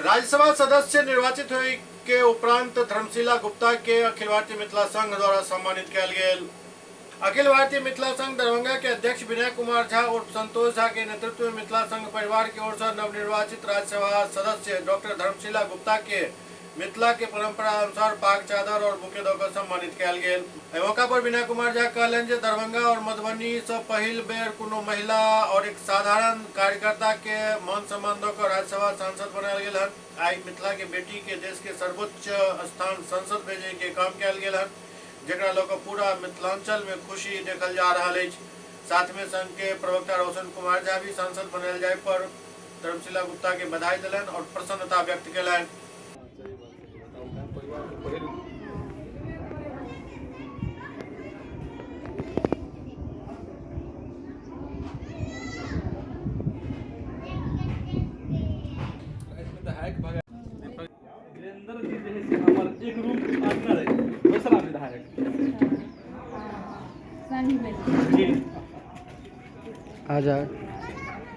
राज्यसभा सदस्य निर्वाचित होय के उपरांत धर्मशिला गुप्ता के अखिल भारतीय मिथिला संघ द्वारा सम्मानित कयल गेल। अखिल भारतीय मिथिला संघ दरभंगा के अध्यक्ष विनय कुमार झा और संतोष झा के नेतृत्व में मिथिला संघ परिवार की ओर से नवनिर्वाचित राज्यसभा सदस्य डॉक्टर धर्मशिला गुप्ता के मिथिला के परंपरा अनुसार पाग चादर और बुके दऽ कऽ सम्मानित कयल गेल। एहि मौका पर विनय कुमार झा कहलनि जे दरभंगा और मधुबनी सँ पहिल बेर कोनो महिला और एक साधारण कार्यकर्ता के मान सम्मान दऽ कऽ राज्यसभा सांसद बनायल गेल हन। आइ मिथिला के बेटी के देश के सर्वोच्च स्थान संसद भेजय के काम कयल गेल हन, जेकरा लऽ कऽ पूरा मिथिलांचल में खुशी देखल जा रहल अछि। साथ में संघ के प्रवक्ता रोशन कुमार झा भी सांसद बनायल जाय पर धर्मशिला गुप्ता के बधाई देलनि और प्रसन्नता व्यक्त केलनि। वीरेंद्र जी जे है से हमर एक रूम पार्टनर है दोसरा विधायक जी। आ जाए।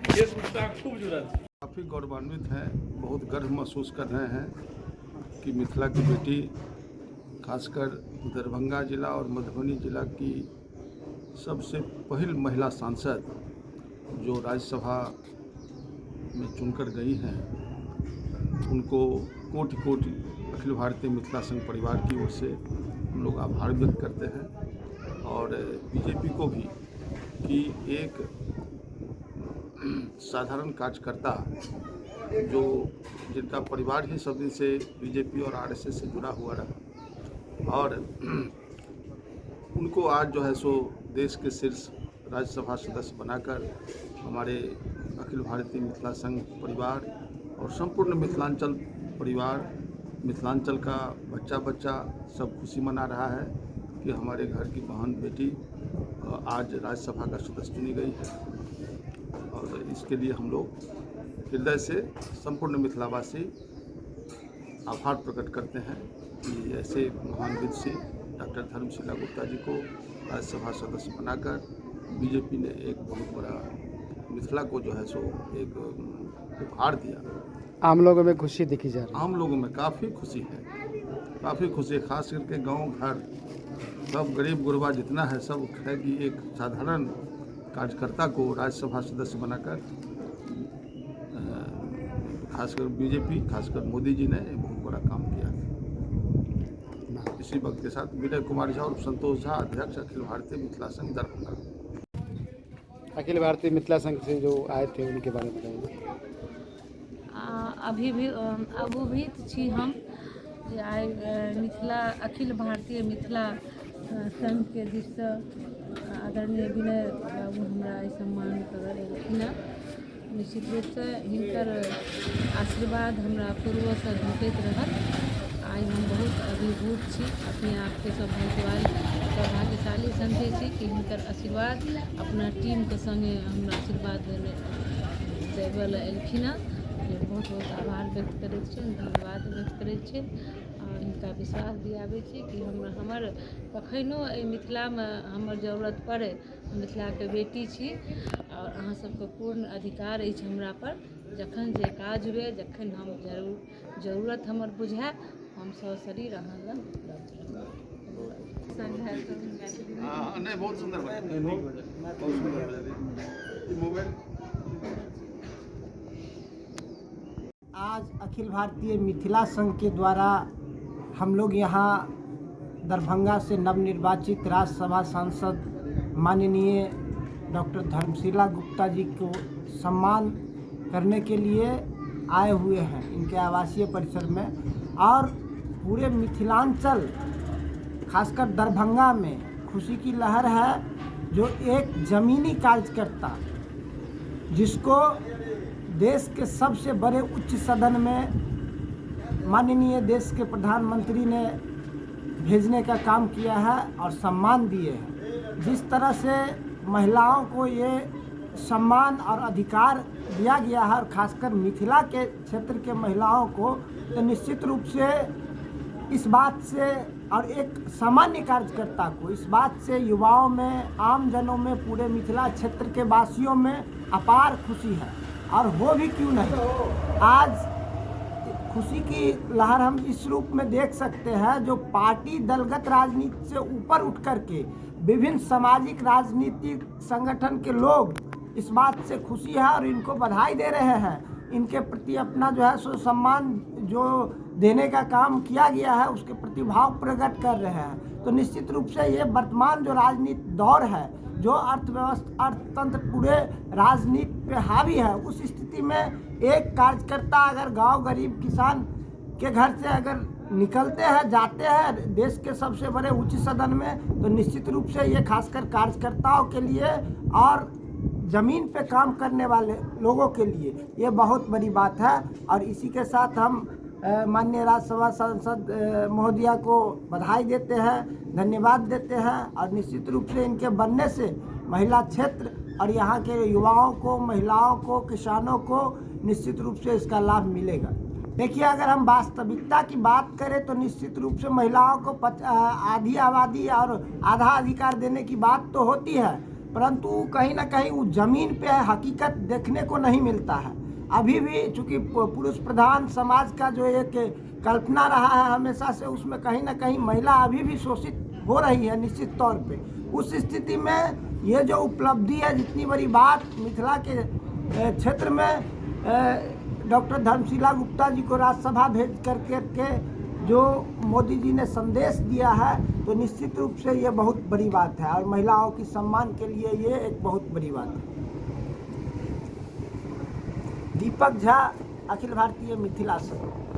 केश गुप्ता खूब जुड़ल। काफ़ी गौरवान्वित हैं, बहुत गर्व महसूस कर रहे हैं कि मिथिला की बेटी, खासकर दरभंगा जिला और मधुबनी जिला की सबसे पहल महिला सांसद जो राज्यसभा में चुनकर गई हैं, उनको कोटि कोटि अखिल भारतीय मिथिला संघ परिवार की ओर से हम लोग आभार व्यक्त करते हैं और बीजेपी को भी कि एक साधारण कार्यकर्ता जो जिनका परिवार ही सब दिन से बीजेपी और आरएसएस से जुड़ा हुआ रहा और उनको आज जो है सो देश के शीर्ष राज्यसभा सदस्य बनाकर हमारे अखिल भारतीय मिथिला संघ परिवार और संपूर्ण मिथिलांचल परिवार, मिथिलांचल का बच्चा बच्चा सब खुशी मना रहा है कि हमारे घर की बहन बेटी आज राज्यसभा का सदस्य चुनी गई है और इसके लिए हम लोग हृदय से संपूर्ण मिथिलावासी आभार प्रकट करते हैं कि ऐसे महान विदुषी डॉक्टर धर्मशिला गुप्ता जी को राज्यसभा सदस्य बनाकर बीजेपी ने एक बहुत बड़ा मिथिला को जो है सो एक उपहार दिया। आम लोगों में खुशी देखी जा रही है। आम लोगों में काफ़ी खुशी है, काफ़ी खुशी है, खास करके गांव घर सब गरीब गुरबा जितना है सब है कि एक साधारण कार्यकर्ता को राज्यसभा सदस्य बनाकर खासकर बीजेपी, खासकर मोदी जी ने बहुत बड़ा काम किया। इसी वक्त के साथ विनय कुमार झा और संतोष झा, अध्यक्ष अखिल भारतीय मिथिला संघ दरभंगा। अखिल भारतीय मिथिला संघ से जो आए थे उनके बारे में बताइए। अभी भी अभिभूत छी हम जे आइ मिथिला अखिल भारतीय मिथिला संघ के दिससँ आदरणीय विनय बाबू हमरा एहि सम्मान करऽ एलखिन हँ। निश्चित रूपसँ हिनकर आशीर्वाद हमरा पूर्वसँ भेटैत रहल। आइ हम बहुत अभिभूत छी, अपने आपके सौभाग्यशाली समझै छी कि हिनकर आशीर्वाद अपना टीमके सङ्गे हमरा आशीर्वाद देबय लए एलखिन हँ। बहुत बहुत आभार व्यक्त करैत छियनि, धन्यवाद व्यक्त करैत छियनि आओर हिनका विश्वास दियाबै छी कि हमर कखनो एहि मिथिलामे हमर जरूरत पड़ै, मिथिलाके बेटी छी आओर अहाँ सबके पूर्ण अधिकार अछि हमरापर, जखन जे काज हुए, जखन हम जरूरत हमर बुझाए, हम सशरीर अहाँ लग उपलब्ध रहब। नहीं, बहुत सुंदर, बहुत सुंदर मोबाइल। आज अखिल भारतीय मिथिला संघ के द्वारा हम लोग यहाँ दरभंगा से नवनिर्वाचित राज्यसभा सांसद माननीय डॉक्टर धर्मशिला गुप्ता जी को सम्मान करने के लिए आए हुए हैं इनके आवासीय परिसर में। और पूरे मिथिलांचल खासकर दरभंगा में खुशी की लहर है जो एक ज़मीनी कार्यकर्ता जिसको देश के सबसे बड़े उच्च सदन में माननीय देश के प्रधानमंत्री ने भेजने का काम किया है और सम्मान दिए हैं। जिस तरह से महिलाओं को ये सम्मान और अधिकार दिया गया है और खासकर मिथिला के क्षेत्र के महिलाओं को, तो निश्चित रूप से इस बात से और एक सामान्य कार्यकर्ता को इस बात से युवाओं में, आम जनों में, पूरे मिथिला क्षेत्र के वासियों में अपार खुशी है। और हो भी क्यों नहीं, आज खुशी की लहर हम इस रूप में देख सकते हैं, जो पार्टी दलगत राजनीति से ऊपर उठ करके विभिन्न सामाजिक राजनीतिक संगठन के लोग इस बात से खुशी है और इनको बधाई दे रहे हैं। इनके प्रति अपना जो है सो सम्मान जो देने का काम किया गया है उसके प्रति भाव प्रकट कर रहे हैं। तो निश्चित रूप से ये वर्तमान जो राजनीति दौर है, जो अर्थव्यवस्था अर्थतंत्र पूरे राजनीति पे हावी है, उस स्थिति में एक कार्यकर्ता अगर गांव गरीब किसान के घर से अगर निकलते हैं, जाते हैं देश के सबसे बड़े उच्च सदन में, तो निश्चित रूप से ये खासकर कार्यकर्ताओं के लिए और ज़मीन पे काम करने वाले लोगों के लिए ये बहुत बड़ी बात है। और इसी के साथ हम माननीय राज्यसभा सांसद महोदया को बधाई देते हैं, धन्यवाद देते हैं और निश्चित रूप से इनके बनने से महिला क्षेत्र और यहाँ के युवाओं को, महिलाओं को, किसानों को निश्चित रूप से इसका लाभ मिलेगा। देखिए, अगर हम वास्तविकता की बात करें तो निश्चित रूप से महिलाओं को आधी आबादी और आधा अधिकार देने की बात तो होती है, परंतु कहीं ना कहीं वो ज़मीन पे हकीकत देखने को नहीं मिलता है। अभी भी चूँकि पुरुष प्रधान समाज का जो एक कल्पना रहा है हमेशा से, उसमें कहीं ना कहीं महिला अभी भी शोषित हो रही है निश्चित तौर पे। उस स्थिति में ये जो उपलब्धि है, जितनी बड़ी बात मिथिला के क्षेत्र में डॉक्टर धर्मशीला गुप्ता जी को राज्यसभा भेज कर के जो मोदी जी ने संदेश दिया है, तो निश्चित रूप से ये बहुत बड़ी बात है और महिलाओं की सम्मान के लिए ये एक बहुत बड़ी बात है। दीपक झा, अखिल भारतीय मिथिला संघ।